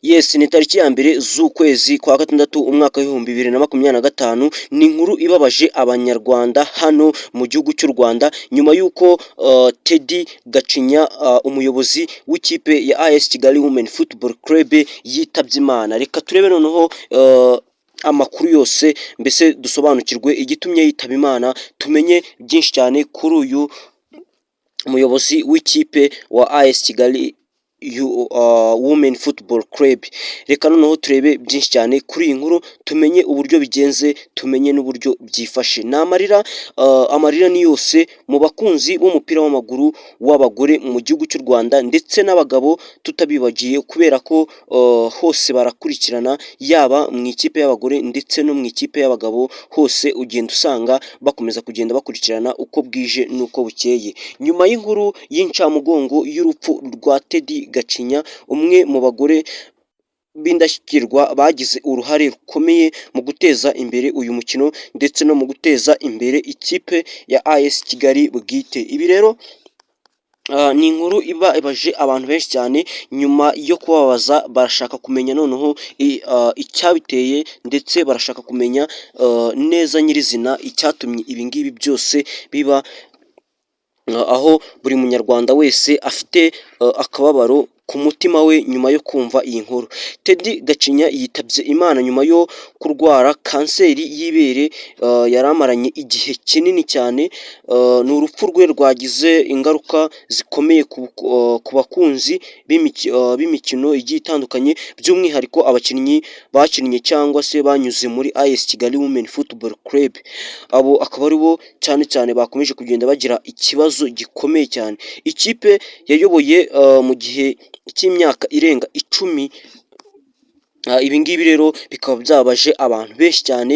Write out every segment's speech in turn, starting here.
Yes, ni tariki ya 1 z'ukwezi kwa gatandatu, umwaka w'2025. Ni inkuru ibabaje Abanyarwanda hano mu gihugu cy'u Rwanda, nyuma y'uko Teddy Gacinya, umuyobozi w'ikipe ya AS Kigali Women Football Club, yitabye Imana. Reka turebe noneho amakuru yose, mbese dusobanukirwe igitumye yitaba Imana, tumenye byinshi cyane kuri uyu muyobozi w'ikipe wa AS Kigali Women Football Club. Reka noneho turebe byinshi cyane kuri iyi nkuru, tumenye uburyo bigenze, tumenye n'uburyo byifashe. Ni amarira, amarira ni yose mu bakunzi b'umupira w'amaguru w'abagore mu gihugu cy'u Rwanda, ndetse n'abagabo tutabibagiye, kubera ko hose barakurikirana, yaba mu ikipe y'abagore ndetse no mu ikipe y'abagabo, hose ugenda usanga bakomeza kugenda bakurikirana uko bwije n'uko bukeye. Nyuma y'inkuru y'incamugongo y'urupfu rwa Teddy Gacinya, umwe mu bagore b'indashyikirwa bagize uruhare rukomeye mu guteza imbere uyu mukino ndetse no mu guteza imbere ikipe ya AS Kigali bwite. Ibi rero ni inkuru ibabaje abantu benshi cyane. Nyuma yo kubabaza, barashaka kumenya noneho icyabiteye, ndetse barashaka kumenya neza nyirizina icyatumye ibi ngibi byose biba, aho buri Munyarwanda wese afite akababaro ku mutima we nyuma yo kumva iyi nkuru. Teddy Gacinya yitabye Imana nyuma yo kurwara kanseri y'ibere yari amaranye igihe kinini cyane. Ni urupfu rwe rwagize ingaruka zikomeye ku bakunzi b'imikino igiye itandukanye, by'umwihariko abakinnyi bakinnye cyangwa se banyuze muri AS Kigali Women Football Club. Abo akaba ari bo cyane cyane bakomeje kugenda bagira ikibazo gikomeye cyane. Ikipe yayoboye mu gihe cy'imyaka irenga 10. Ibi ngibi rero bikaba byababaje abantu benshi cyane,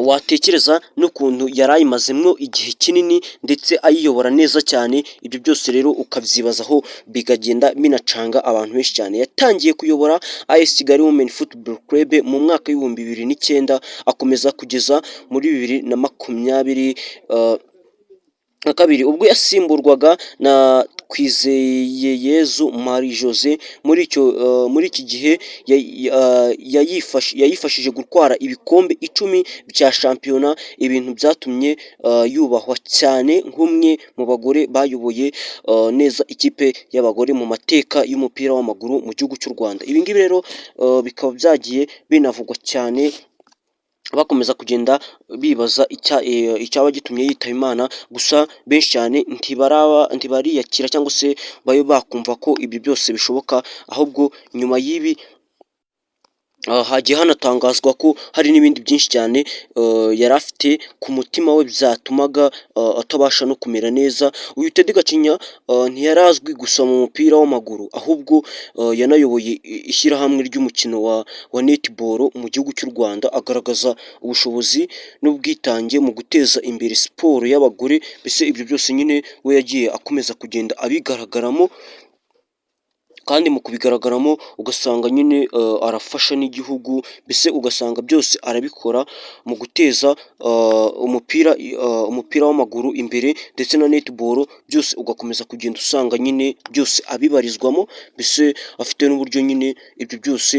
watekereza n'ukuntu yari ayimazemo igihe kinini ndetse ayiyobora neza cyane. Ibyo byose rero ukabyibazaho, bikagenda binacanga abantu benshi cyane. Yatangiye kuyobora AS Kigali Women Football Club mu mwaka w'2009, akomeza kugeza muri 2022, ubwo yasimburwaga na Twizeyeyezu Marie Jose. Muri iki gihe yayifashije gutwara ibikombe 10 bya shampiyona, ibintu byatumye yubahwa cyane nk'umwe mu bagore bayoboye neza ikipe y'abagore mu mateka y'umupira w'amaguru mu gihugu cy'u Rwanda. Ibi ngibi rero bikaba byagiye binavugwa cyane, bakomeza kugenda bibaza icyaba gitumye yitaba Imana. Gusa benshi cyane ntibariyakira cyangwa se babe bakumva ko ibyo byose bishoboka. Ahubwo nyuma y'ibi hagiye hanatangazwa ko hari n'ibindi byinshi cyane yari afite ku mutima we byatumaga atabasha no kumera neza. Uyu Teddy Gacinya ntiyari azwi gusa mu mupira w'amaguru, ahubwo yanayoboye ishyirahamwe ry'umukino wa netball mu gihugu cy'u Rwanda, agaragaza ubushobozi n'ubwitange mu guteza imbere siporo y'abagore. Mbese ibyo byose nyine we yagiye akomeza kugenda abigaragaramo, kandi mu kubigaragaramo ugasanga nyine arafasha n'igihugu, mbese ugasanga byose arabikora mu guteza umupira w'amaguru imbere ndetse na netball, byose ugakomeza kugenda usanga nyine byose abibarizwamo, mbese afite n'uburyo nyine ibyo byose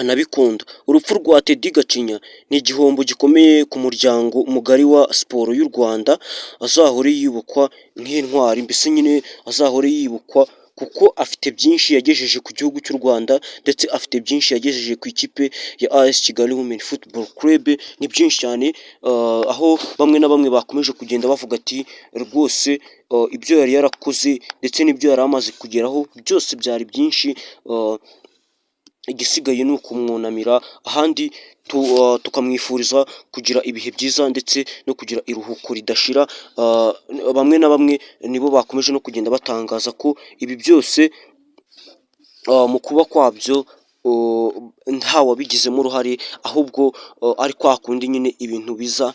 anabikunda. Urupfu rwa Teddy Gacinya ni igihombo gikomeye ku muryango mugari wa siporo y'u Rwanda. Azahore yibukwa nk'intwari, mbese nyine azahore yibukwa kuko afite byinshi yagejeje ku gihugu cy'u Rwanda, ndetse afite byinshi yagejeje ku ikipe ya AS Kigali Women Football Club. Ni byinshi cyane, aho bamwe na bamwe bakomeje kugenda bavuga ati rwose ibyo yari yarakoze ndetse n'ibyo yari amaze kugeraho byose byari byinshi, igisigaye ni ukumwunamira, ahandi tukamwifuriza kugira ibihe byiza ndetse no kugira iruhuko ridashira. Bamwe na bamwe nibo bakomeje no kugenda batangaza ko ibi byose mu kuba kwabyo nta wabigizemo uruhare, ahubwo ari kwa kundi nyine ibintu biza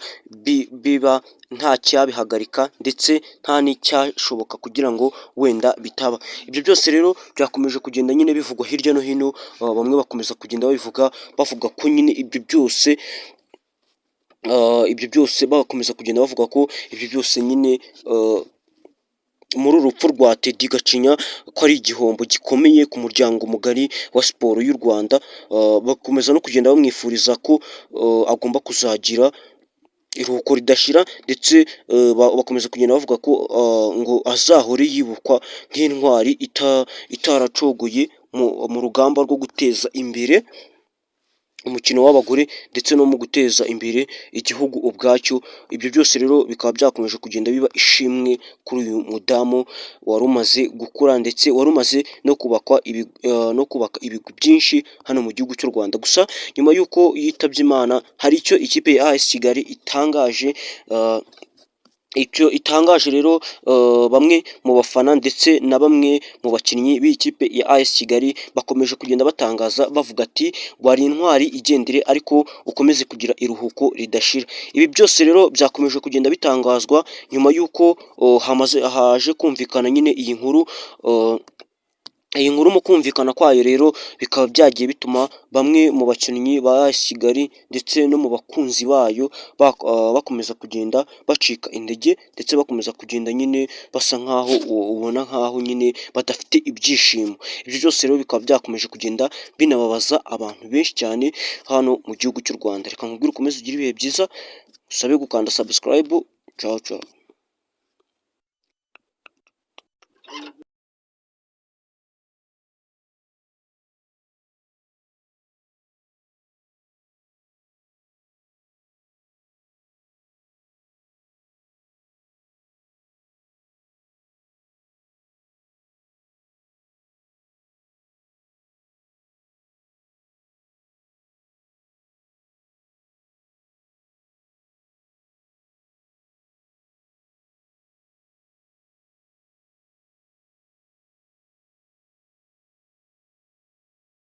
biba nta cyabihagarika ndetse nta n'icyashoboka kugira ngo wenda bitaba. Ibyo byose rero byakomeje kugenda nyine bivugwa hirya no hino, bamwe bakomeza kugenda babivuga, bavuga ko nyine ibyo byose bakomeza kugenda bavuga ko ibyo byose nyine muri uru rupfu rwa Teddy Gacinya ko ari igihombo gikomeye ku muryango mugari wa siporo y'u Rwanda. Bakomeza no kugenda bamwifuriza ko agomba kuzagira iruhuko ridashira, ndetse bakomeza kugenda bavuga ko ngo azahore yibukwa nk'intwari itaracogoye mu rugamba rwo guteza imbere umukino w'abagore ndetse no mu guteza imbere igihugu ubwacyo. Ibyo byose rero bikaba byakomeje kugenda biba ishimwe kuri uyu mudamu wari umaze gukura, ndetse wari umaze no kubaka ibigwi byinshi hano mu gihugu cy'u Rwanda. Gusa nyuma y'uko yitabye Imana, hari icyo ikipe ya AS Kigali itangaje. Icyo itangaje rero, bamwe mu bafana ndetse na bamwe mu bakinnyi b'ikipe ya AS Kigali bakomeje kugenda batangaza bavuga ati: "Wari intwari, igendere ariko ukomeze kugira iruhuko ridashira." Ibi byose rero byakomeje kugenda bitangazwa nyuma y'uko hamaze haje kumvikana nyine iyi nkuru. Iyi nkuru mu kumvikana kwayo rero bikaba byagiye bituma bamwe mu bakinnyi ba AS Kigali ndetse no mu bakunzi bayo bakomeza kugenda bacika intege, ndetse bakomeza kugenda nyine basa nkaho ubona nkaho nyine badafite ibyishimo. Ibyo byose rero bikaba byakomeje kugenda binababaza abantu benshi cyane hano mu gihugu cy'u Rwanda. Reka nkubwire ukomeze ugire ibihe byiza, usabe gukanda subscribe. Cawu cawu.